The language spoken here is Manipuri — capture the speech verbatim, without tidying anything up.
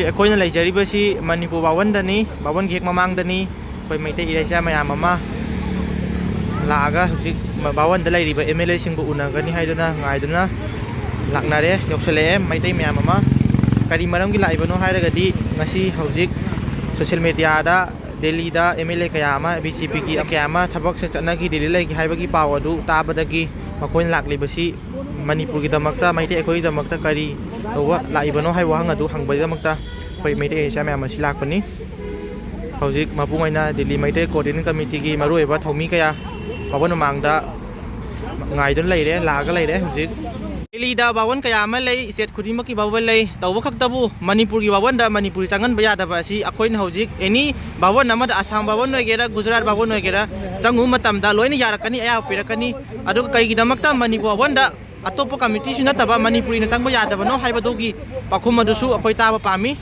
ꯑꯩꯈꯣꯏꯅ ꯂꯩꯖꯔꯤꯕꯁꯤ ꯃꯅꯤꯄꯨꯔ ꯕꯥꯋꯟꯗꯅꯤ, ꯕꯥꯋꯟꯒꯤ ꯍꯦꯛ ꯃꯃꯥꯡꯗꯅꯤ꯫ ꯑꯩꯈꯣꯏ ꯃꯩꯇꯩ ꯏꯔꯩꯆꯥ ꯃꯌꯥꯝ ꯑꯃ ꯂꯥꯛꯑꯒ ꯍꯧꯖꯤꯛ ꯕꯥꯋꯟꯗ ꯂꯩꯔꯤꯕ ꯑꯦꯝ ꯑꯦꯜ ꯑꯦꯁꯤꯡꯕꯨ ꯎꯅꯒꯅꯤ ꯍꯥꯏꯗꯨꯅ ꯉꯥꯏꯗꯨꯅ ꯂꯥꯛꯅꯔꯦ, ꯌꯧꯁꯤꯜꯂꯛꯑꯦ ꯃꯩꯇꯩ ꯃꯌꯥꯝ ꯑꯃ꯫ ꯀꯔꯤ ꯃꯔꯝꯒꯤ ꯂꯥꯛꯏꯕꯅꯣ ꯍꯥꯏꯔꯒꯗꯤ, ꯉꯁꯤ ꯍꯧꯖꯤꯛ ꯁꯣꯁꯤꯌꯦꯜ ꯃꯦꯗꯤꯌꯥꯗ ꯗꯦꯜꯂꯤꯗ ꯑꯦꯝ ꯑꯦꯜ ꯑꯦ ꯀꯌꯥ ꯑꯃ, ꯕꯤ ꯖꯦ ꯄꯤꯒꯤ ꯀꯌꯥ ꯑꯃ ꯊꯕꯛꯁꯦ ꯆꯠꯅꯈꯤ, ꯗꯦꯜꯂꯤ ꯂꯩꯒꯦ ꯍꯥꯏꯕꯒꯤ ꯄꯥꯎ ꯑꯗꯨ ꯇꯥꯕꯗꯒꯤ ꯃꯈꯣꯏꯅ ꯂꯥꯛꯂꯤꯕꯁꯤ ꯃꯅꯤꯄꯨꯔꯒꯤꯗꯃꯛꯇ, ꯃꯩꯇꯩ ꯑꯩꯈꯣꯏꯒꯤꯗꯃꯛꯇ ꯀꯔꯤ ꯇꯧꯕ ꯂꯥꯛꯏꯕꯅꯣ ꯍꯥꯏꯕ ꯋꯥꯍꯪ ꯑꯗꯨ ꯍꯪꯕꯒꯤꯗꯃꯛꯇ ꯑꯩꯈꯣꯏ ꯃꯩꯇꯩ ꯏꯆꯥ ꯃꯌꯥꯝ ꯑꯁꯤ ꯂꯥꯛꯄꯅꯤ꯫ ꯍꯧꯖꯤꯛ ꯃꯄꯨꯡ ꯑꯣꯏꯅ ꯗꯤꯜꯂꯤ ꯃꯩꯇꯩ ꯀꯣꯑꯣꯔꯗꯤꯅꯦꯁꯟ ꯀꯃꯤꯇꯤꯒꯤ ꯃꯔꯨꯑꯣꯏꯕ ꯊꯧꯃꯤ ꯀꯌꯥ ꯕꯥꯕꯣꯟ ꯃꯃꯥꯡꯗ ꯉꯥꯏꯗꯨꯅ ꯂꯩꯔꯦ, ꯂꯥꯛꯑꯒ ꯂꯩꯔꯦ꯫ ꯍꯧꯖꯤꯛ ꯗꯤꯜꯂꯤꯗ ꯕꯥꯕꯣꯟ ꯀꯌꯥ ꯑꯃ ꯂꯩ, ꯁ꯭ꯇꯦꯠ ꯈꯨꯗꯤꯡꯃꯛꯀꯤ ꯕꯥꯕꯣꯟ ꯂꯩ꯫ ꯇꯧꯕ ꯈꯛꯇꯕꯨ ꯃꯅꯤꯄꯨꯔꯒꯤ ꯕꯥꯕꯣꯟꯗ ꯃꯅꯤꯄꯨꯔꯤ ꯆꯪꯍꯟꯕ ꯌꯥꯗꯕ ꯑꯁꯤ ꯑꯩꯈꯣꯏꯅ ꯍꯧꯖꯤꯛ ꯑꯦꯅꯤ ꯕꯥꯕꯣꯟ ꯑꯃꯗ, ꯑꯁꯥꯝ ꯕꯥꯕꯣꯟ ꯑꯣꯏꯒꯦꯔꯥ, ꯒꯨꯖꯔꯥꯠ ꯕꯥꯕꯣꯟ ꯑꯣꯏꯒꯦꯔꯥ, ꯆꯪꯉꯨꯕ ꯃꯇꯝꯗ ꯂꯣꯏꯅ ꯌꯥꯔꯛꯀꯅꯤ, ꯑꯌꯥꯕ ꯄꯤꯔꯛꯀꯅꯤ꯫ ꯑꯗꯨꯒ ꯀꯩꯒꯤꯗꯃꯛꯇ ꯃꯅꯤꯄꯨꯔ ꯕꯥꯕꯣꯟꯗ ꯑꯇꯣꯞꯄ ꯀꯃꯤꯇꯤꯁꯨ ꯅꯠꯇꯕ ꯃꯅꯤꯄꯨꯔꯤꯅ ꯆꯪꯕ ꯌꯥꯗꯕꯅꯣ ꯍꯥꯏꯕꯗꯨꯒꯤ ꯄꯥꯎꯈꯨꯝ ꯑꯗꯨꯁꯨ ꯑꯩꯈꯣꯏ ꯇꯥꯕ ꯄꯥꯝꯃꯤ꯫